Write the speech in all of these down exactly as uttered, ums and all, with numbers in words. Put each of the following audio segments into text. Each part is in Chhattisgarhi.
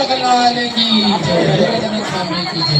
भगवान की जय, जगत में स्वामी की जय।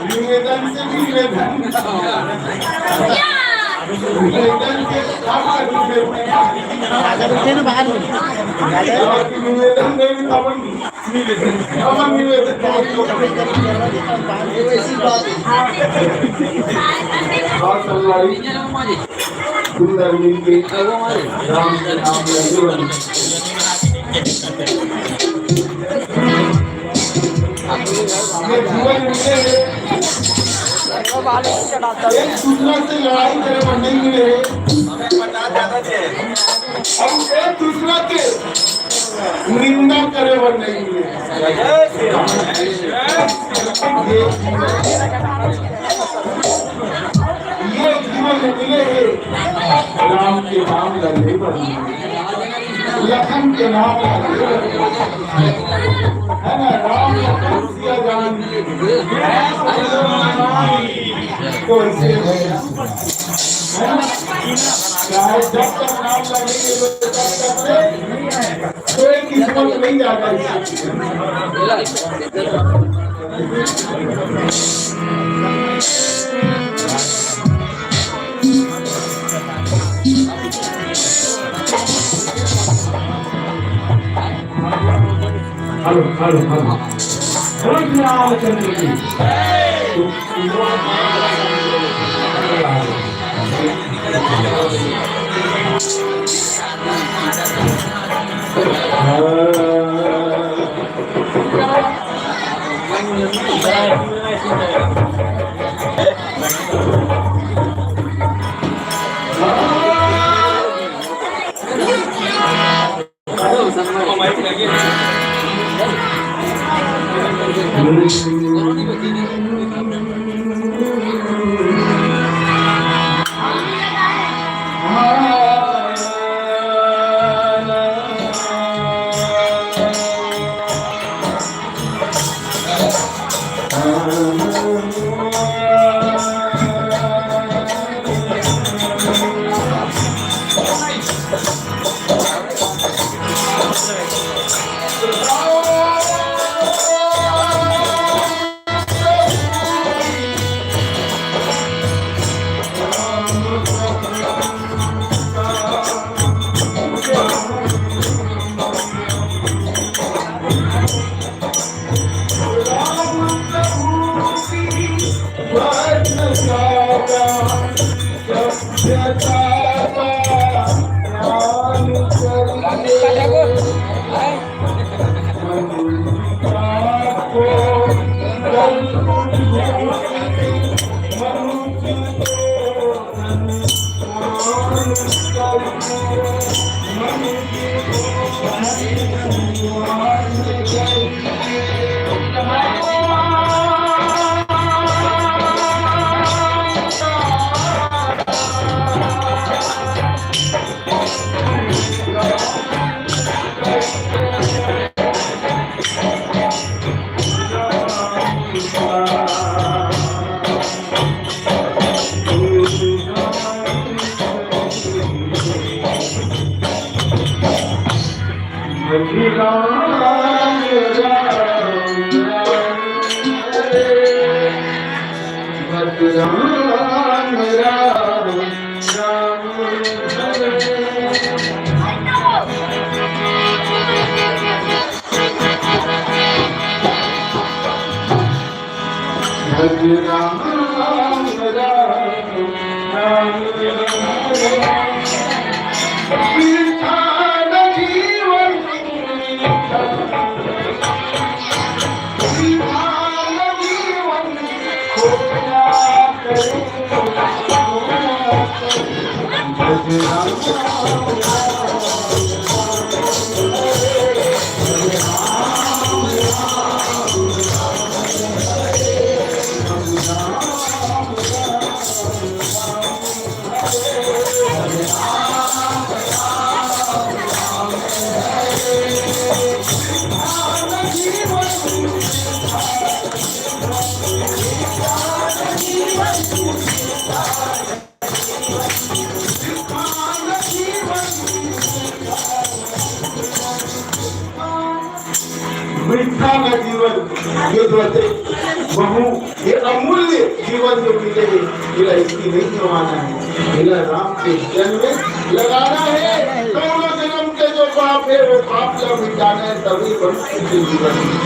निवेदन से भी निवेदन। निवेदन के साथ निवेदन। निवेदन नहीं, बात सुंदर मिलके राम के नाम में जीवन। ये जीवन मिले हैं। एक दूसरा से लड़ाई करे बर नहीं मिले हैं। अउ एक दूसरा के निंदा करे बर नहीं मिले। ये जीवन, ये जीवन में मिले हे राम के नाम ल ले बर मिले, लखन के नाम ल ले बर मिले। है ना, राम लखन सिया जान। तो ऐसे है ना, चाहे जब तक नाम लगेंगे तो तब तक से कोई किसी नहीं जाता। Hello, hello, hello. बोल रामचंद्र की। मिठा का जीवन, ये जो है, बहू, ये अमूल्य जीवन जो मिले है, ये इसकी नहीं गंवाना है। ये राम के जन्म में लगाना है। कौनो जन्म के जो पाप है, वो पाप का मिटाना है, तभी मनुष्य के जीवन।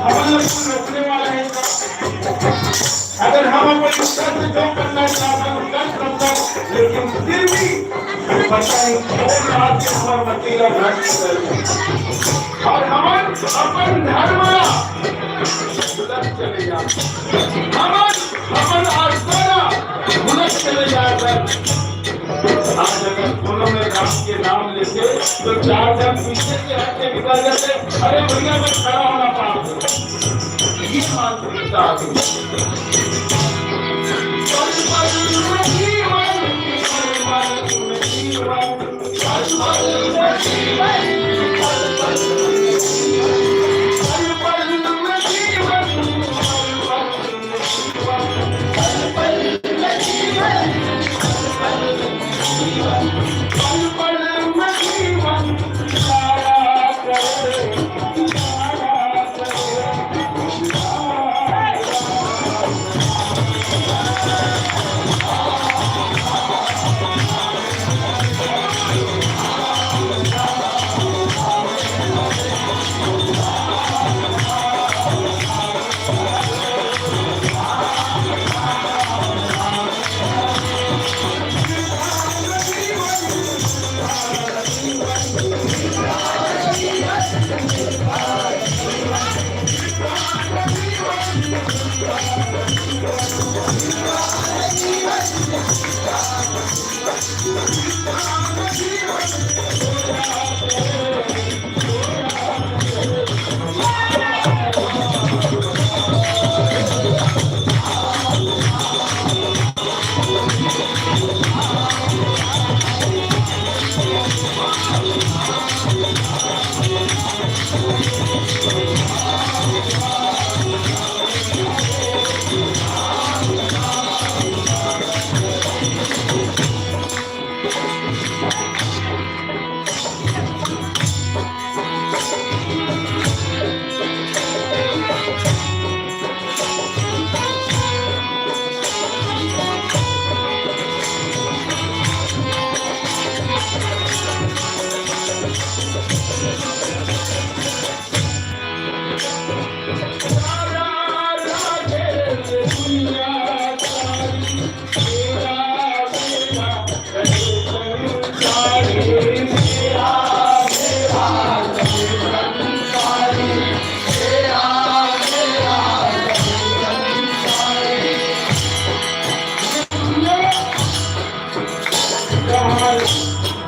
हमन ला कोई रोकने वाला है का? अगर हम अपन इच्छा से जो करना चाहते हैं, कर सकते हैं, लेकिन फिर भी पता नहीं कौन बात के ऊपर वकीला भ्रष्ट कर दे। और हमन अपन धर्म ला भुलत चले जात हन। हमन अपन आस्था ला भुलत चले जात हन। आज अगर कोनो में राम के नाम लेथे, तो चार झन पीछे से हट के निकल जाथे, "अरे भैया, मैं खड़ा होना पाप है।" ये मानसिकता आ गई। पल पल में जीवन, पल पल में जीवन, पल पल में जीवन, पल पल में जीवन, पल पल में जीवन, पल पल में जीवन।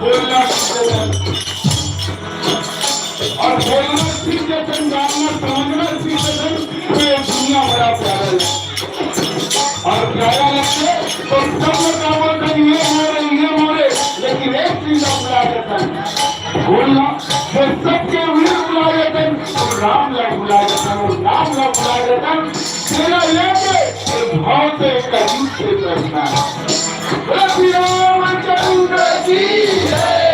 बोलना सीख जाता है। और बोलना सीख जाता है, जानना समझना सीख जाता है, तो ये दुनिया बड़ा प्यारा लगता है। और प्यारा लगता है, तो सब लोग का बोलते हैं, "ये मोरे, ये मोरे", लेकिन एक चीज हम भुला जाता है, बोलना, वो सबके वीर भुला जाता है, और राम ला भुला जाता है, और राम ला भुला जाता है, तेरा लेके ये भाव से कहीं से डरना है। बोलो श्री रामचंद्र की जय।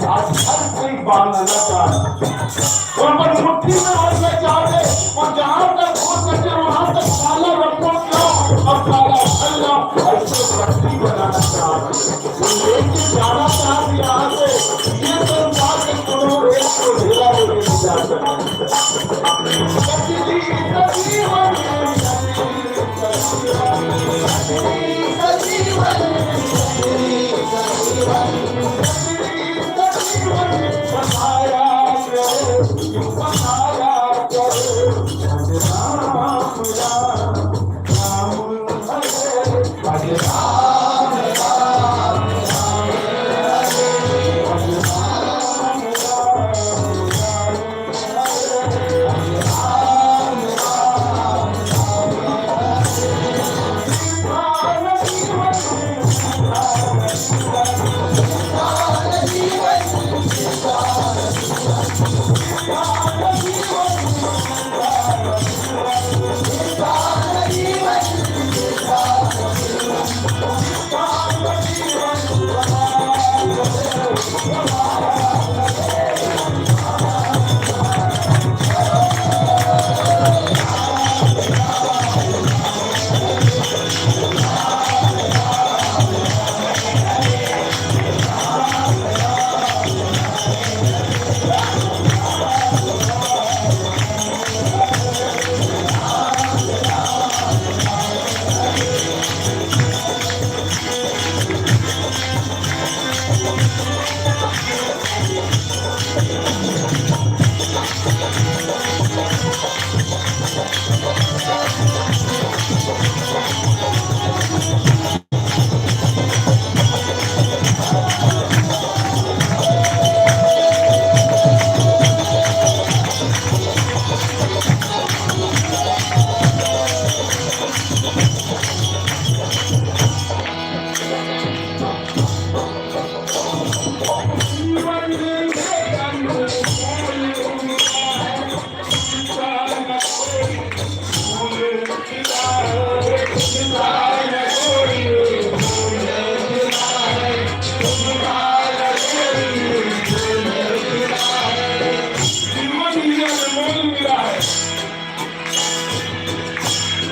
आज हर कोई बांधना चाहता है, वो अपन मुट्ठी में रखना चाहते हैं, वो जहां तक हो सके वहां तक काला रखो क्या, और काला छल्ला ऐसे पट्टी बनाना चाहते हैं। वो लेके जाना चाहते यहाँ से, ये संसार के कोनो एक को ढेला लेके नहीं जा सकते।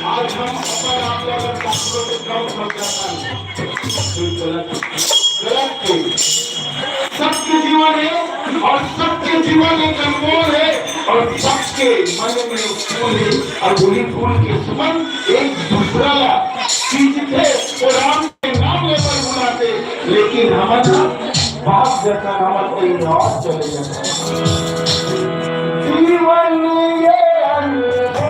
आज हम अपन आप ला अगर काकरो के तरफ हो जाता है, तो गलत, गलत है। सबके जीवन है और सबके जीवन एक अनमोल है और सबके मन में एक फूल है और वही फूल के सुमन एक दूसरा ला खींचते और राम के नाम लेकर बुलाते, लेकिन हमर ना बाप जैसा हमर कहीं और चले जाते। जीवन ये अनमोल है।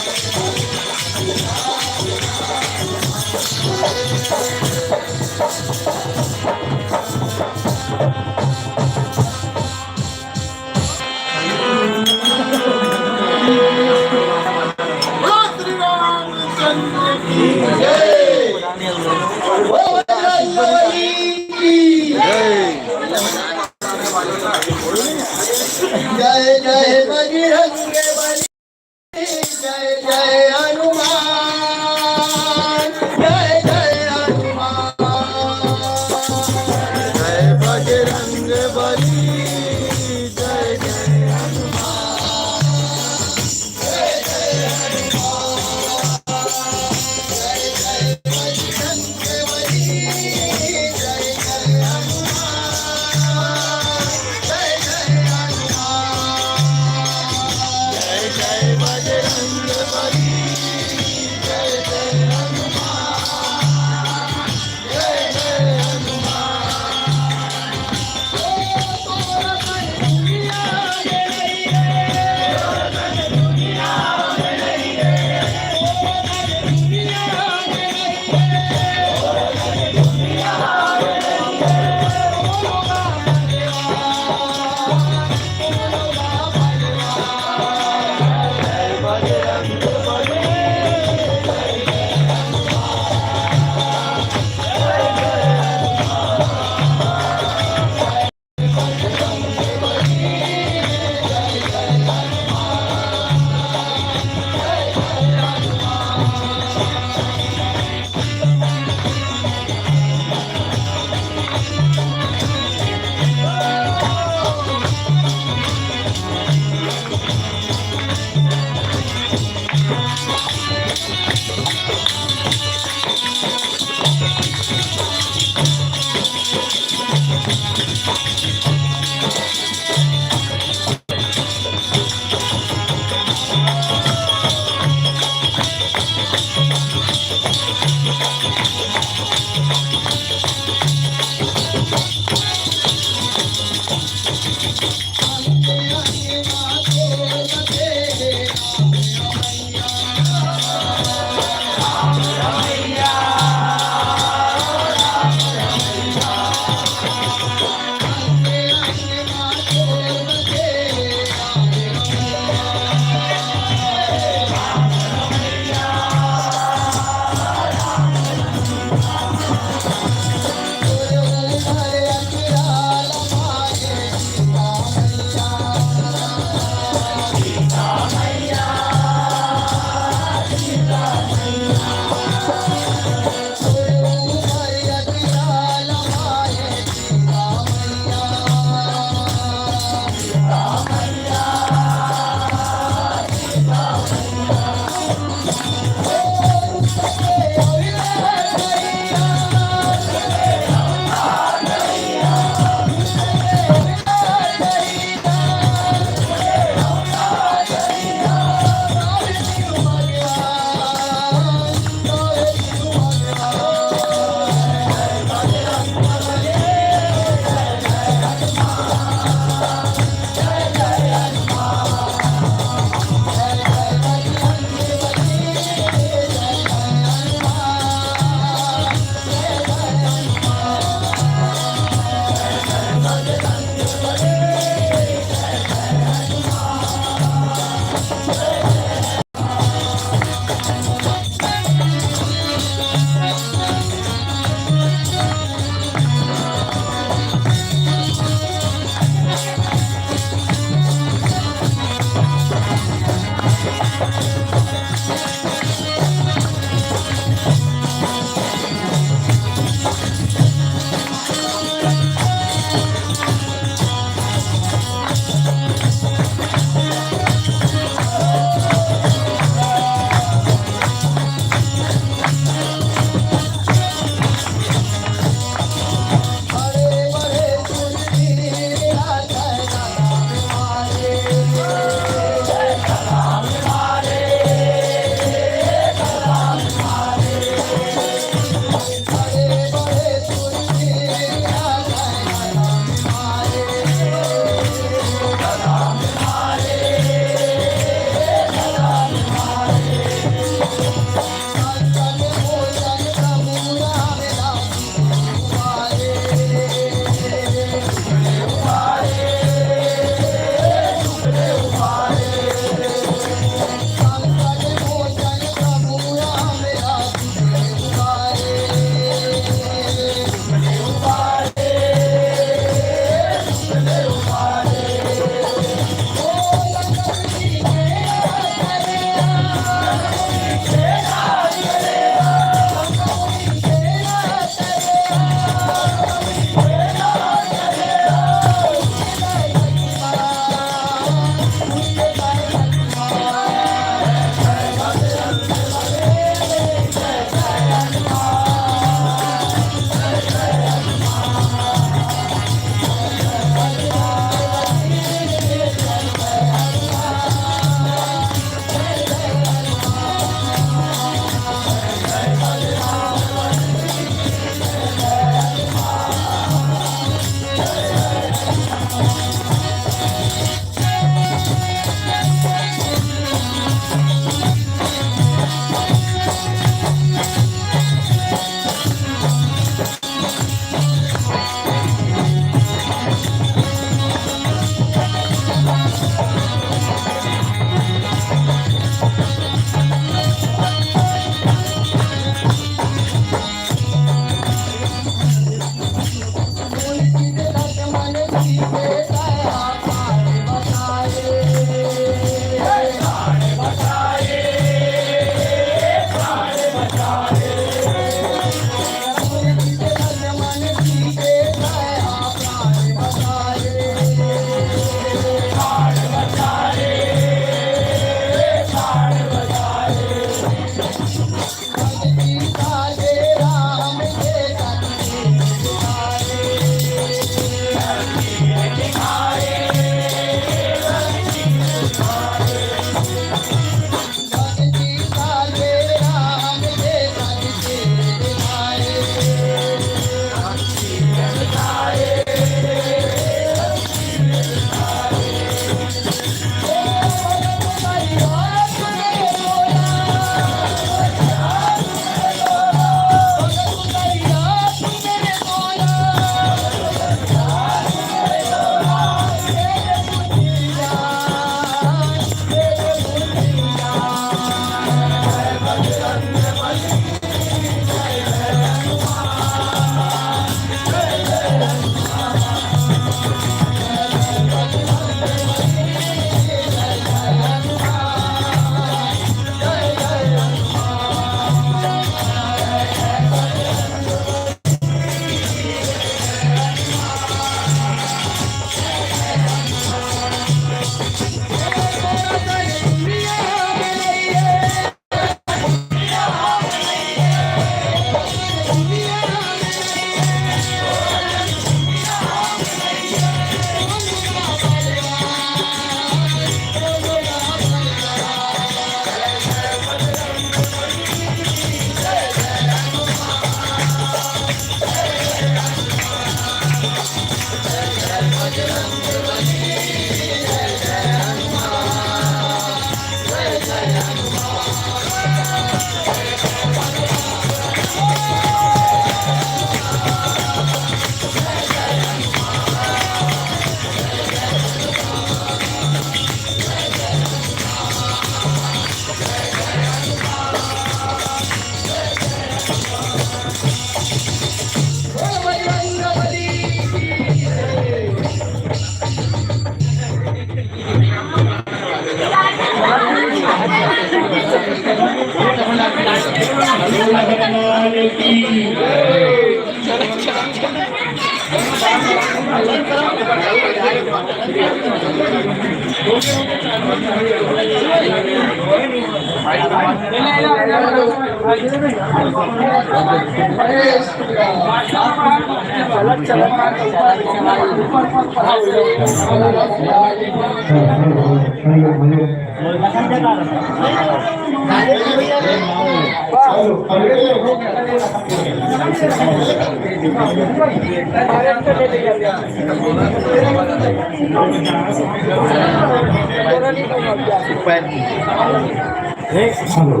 हेलो।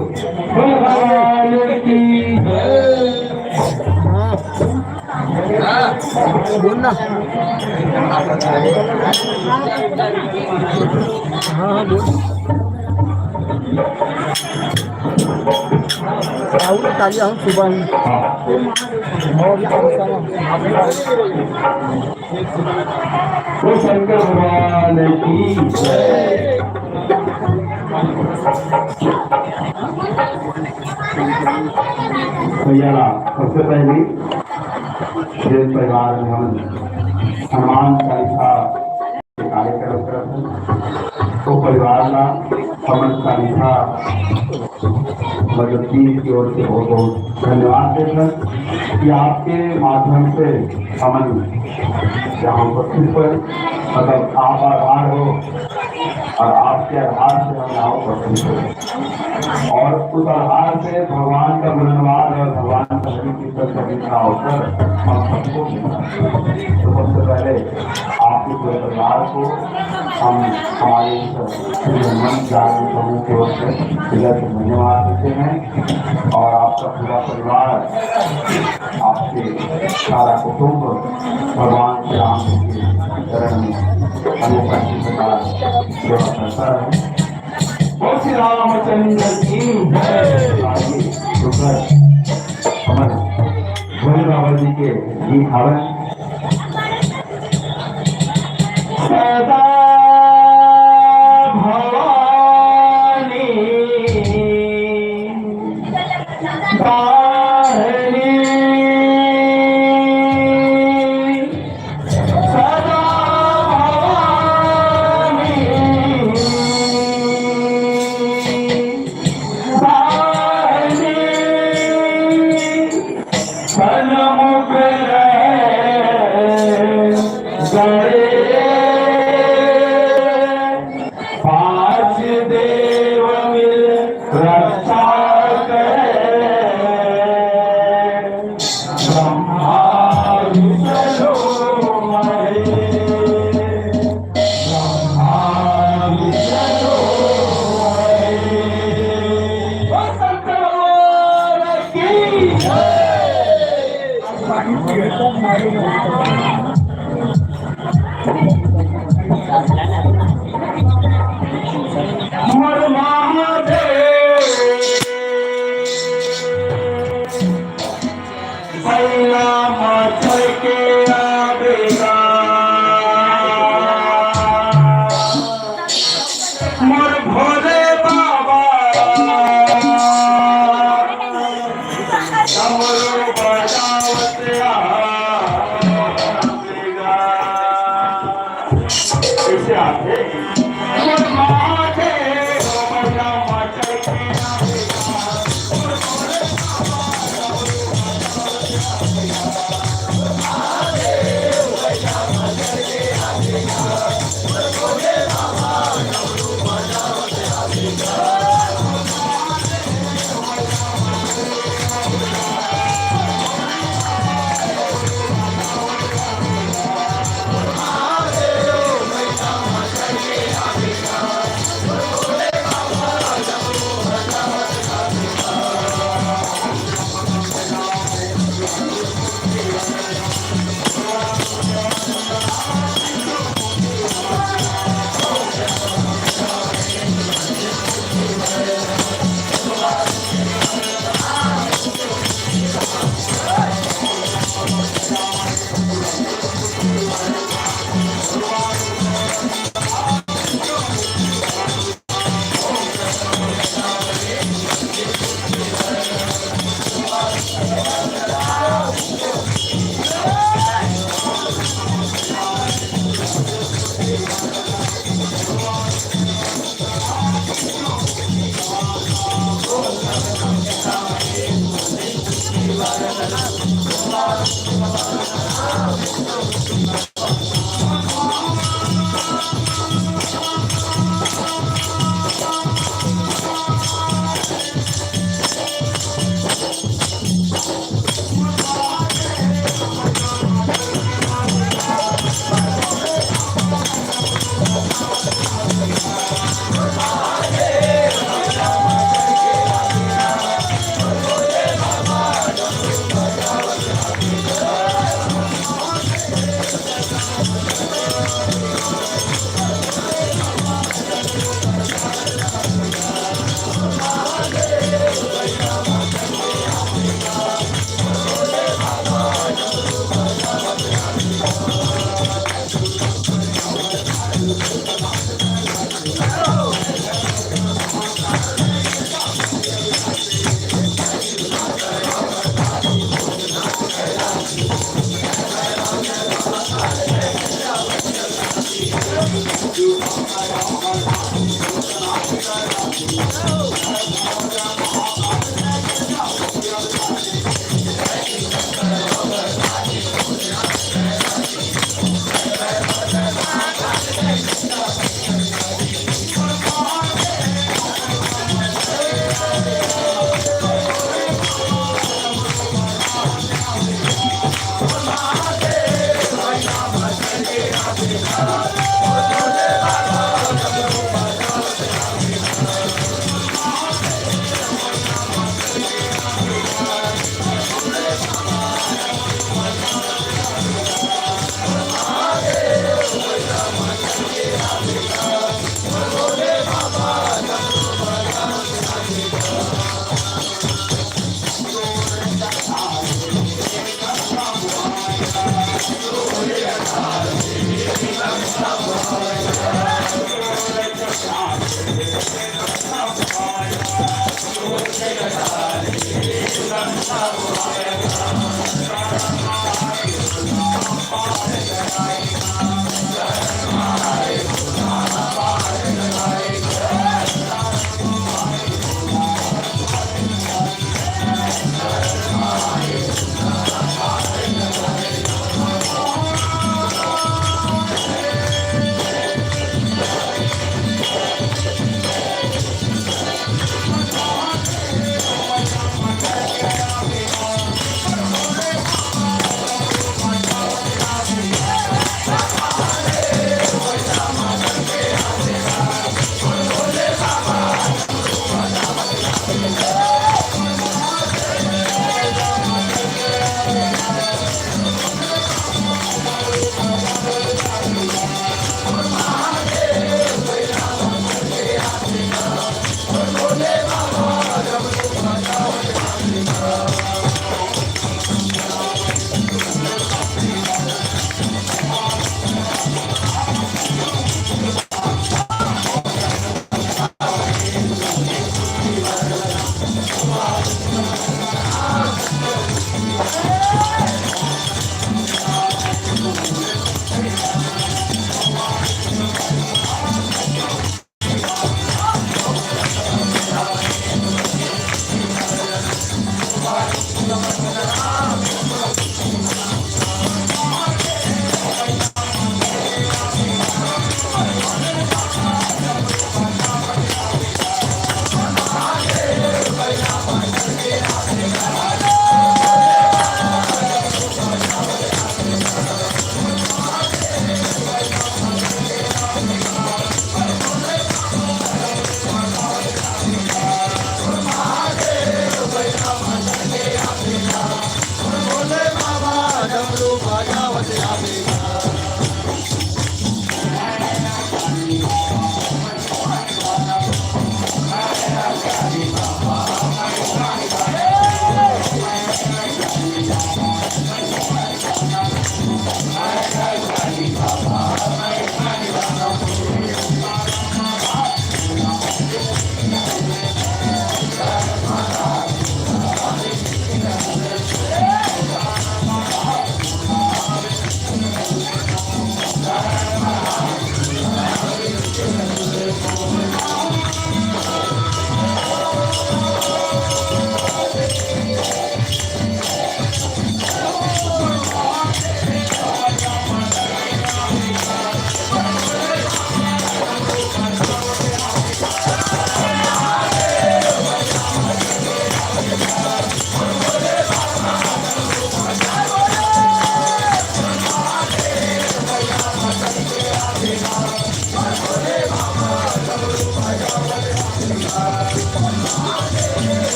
भगवान की जय। बोल ना। हाँ, हाँ, बोल। राहुल, ताली हम सुबह में। और ये कौन सा? तो शंकर भगवान की जय। भैया, सबसे पहले जिस परिवार में हम हनुमान चालीसा के कार्यक्रम करत हन, वो परिवार ला हनुमान चालीसा मतलब टीम की ओर से बहुत बहुत धन्यवाद देत हन कि आपके माध्यम से हमन यहाँ उपस्थित हुए, मतलब आप आधार हो और आपके आधार से हम यहाँ उपस्थित हुए और उस आधार से भगवान का गुणगान और भगवान का हरि कीर्तन करने का अवसर हम सबको मिला। तो सबसे पहले आपके पूरे परिवार को हम हमारे इस श्री हनुमान जागरण समूह की ओर से हृदय से धन्यवाद देते हैं और आपका पूरा परिवार, आपके सारा कुटुंब भगवान श्री राम के चरण में हमेशा इसी प्रकार सेवा करता रहे। बोल श्री रामचंद्र की जय। आइए, सुंदर हमारे भोले बाबा जी के गीत हवे। सदा भवानी दाहिनी, सदा भवानी दाहिनी, सन्मुख रहे गए। पांच देव मिल रक्षा करे, ब्रह्मा विष्णु महेश, ब्रह्मा विष्णु महेश। बोल शंकर भगवान की जय। मोर महादेव, भैया माथे के आवेगा। मोर भोले बाबा, डमरू बजावत आ। कैसे आते?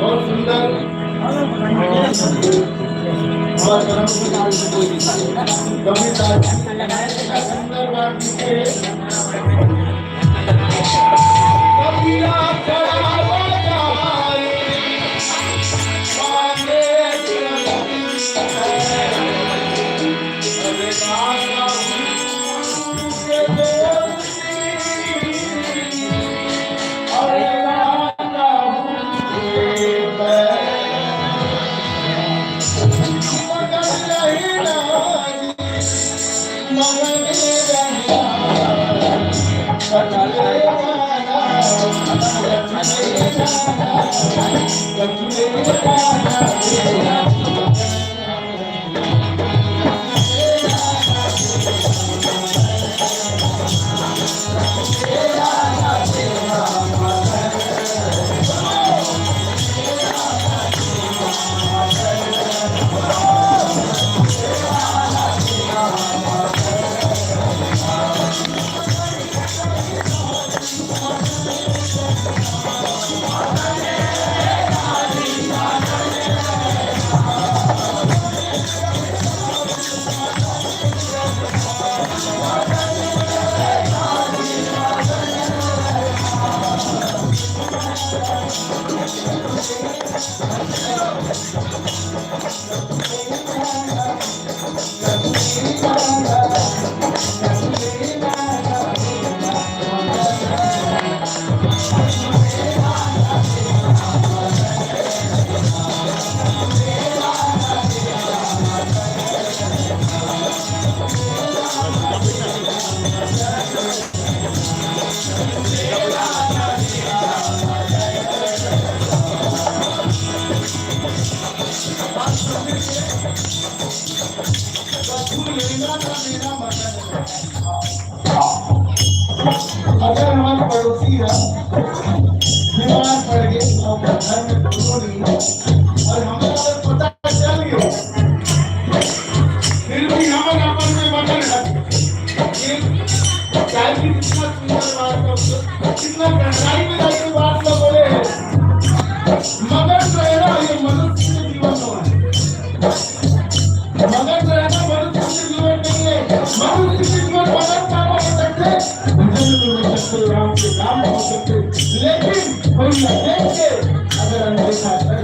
बहुत सुंदर। हमारे परम पूज्य कविता सुंदर बात लिखे। अगर हमारे पड़ोसी है, बीमार पड़ गए, तो घर में दोनों नहीं है, और हमें अगर पता चल गया, फिर भी हमन अपन में मगन है। ये चाहे कि कितना सुंदर बात हो, कितना गहराई में जाके बात न बोले हैं, मगन रहना ये मनुष्य के जीवन में है। मगन रहना मनुष्य के जीवन नहीं है। मनुष्य के जीवन मगन का हो सकते, भजन में हो सकते, राम के नाम हो सकते, लेकिन कोई न देख के अगर अनदेखा कर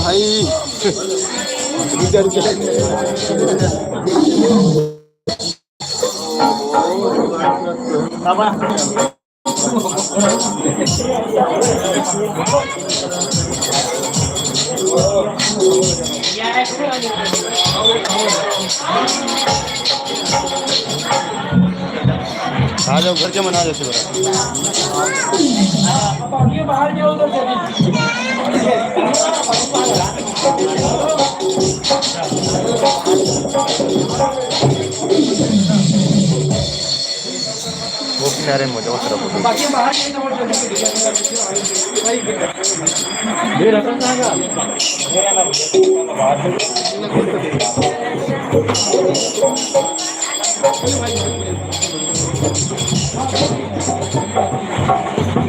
भाई, आ जाओ, घर के मन आ जाओ, शिवराज। वो किनारे में हो जाओ, उस तरफ हो जाओ।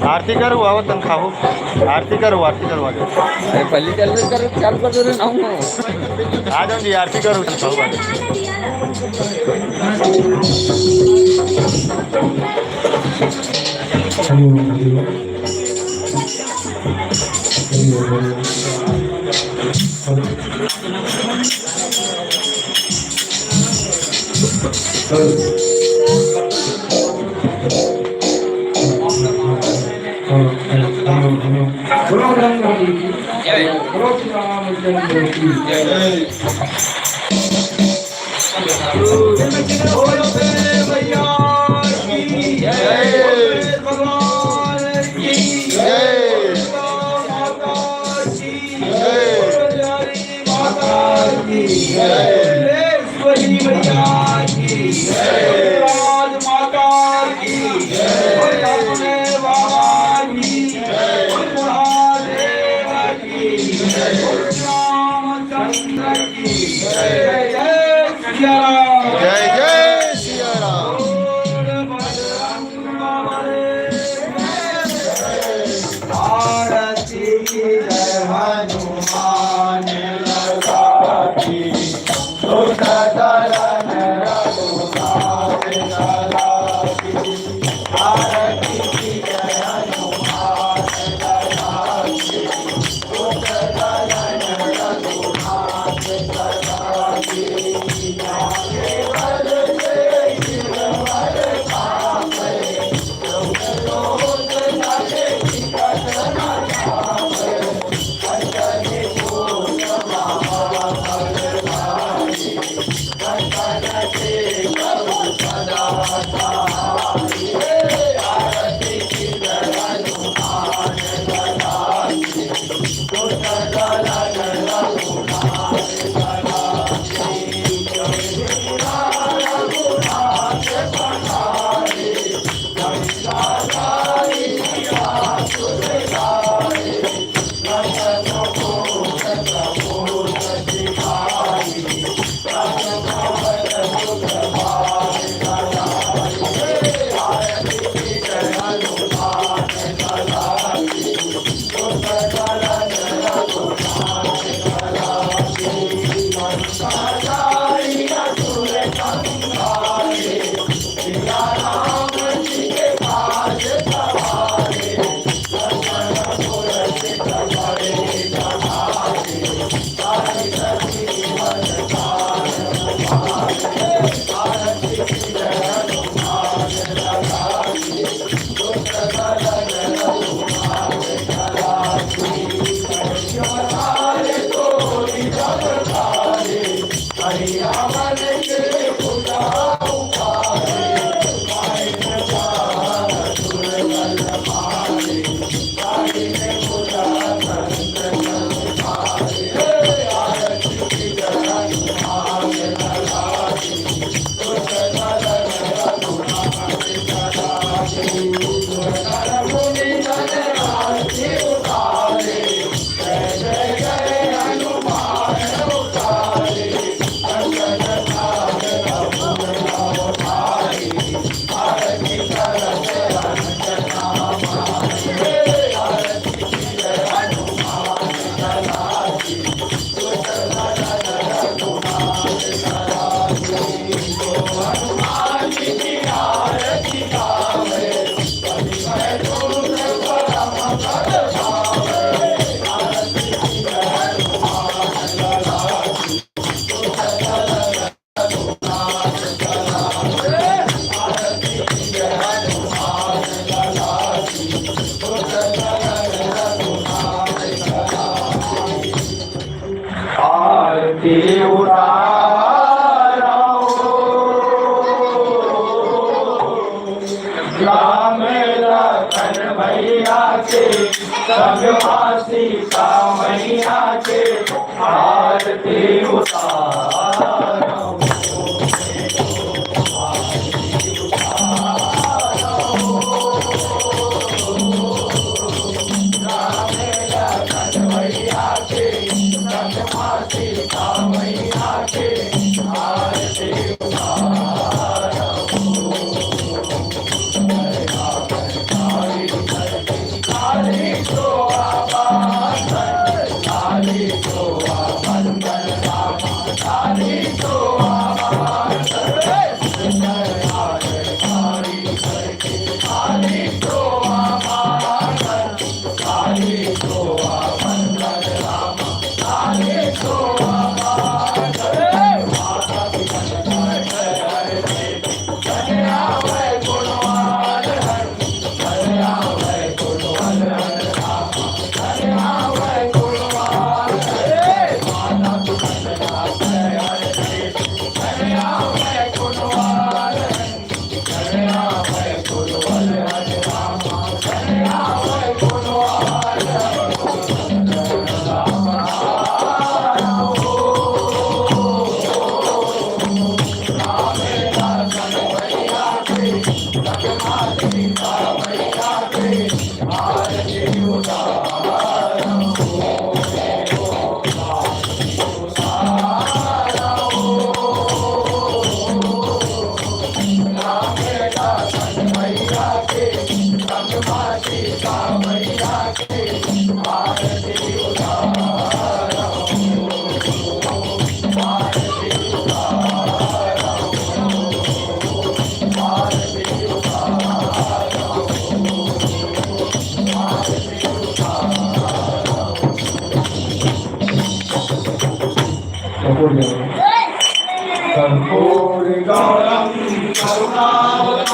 आरती करो, आवत तन खाओ। आरती करो, आरती करो, आगे। अरे, पहले चल, कर, चालू कर दो रे, ना हूँ। आ जाओ जी, आरती करो, तन खाओ, आगे। हरि ओम, हरि ओम। जय जय सिया राम। राम लखन भैया के, संगमा सीता मैया के, आरती उतारो। कर्पूर गौरम करुणावतारम।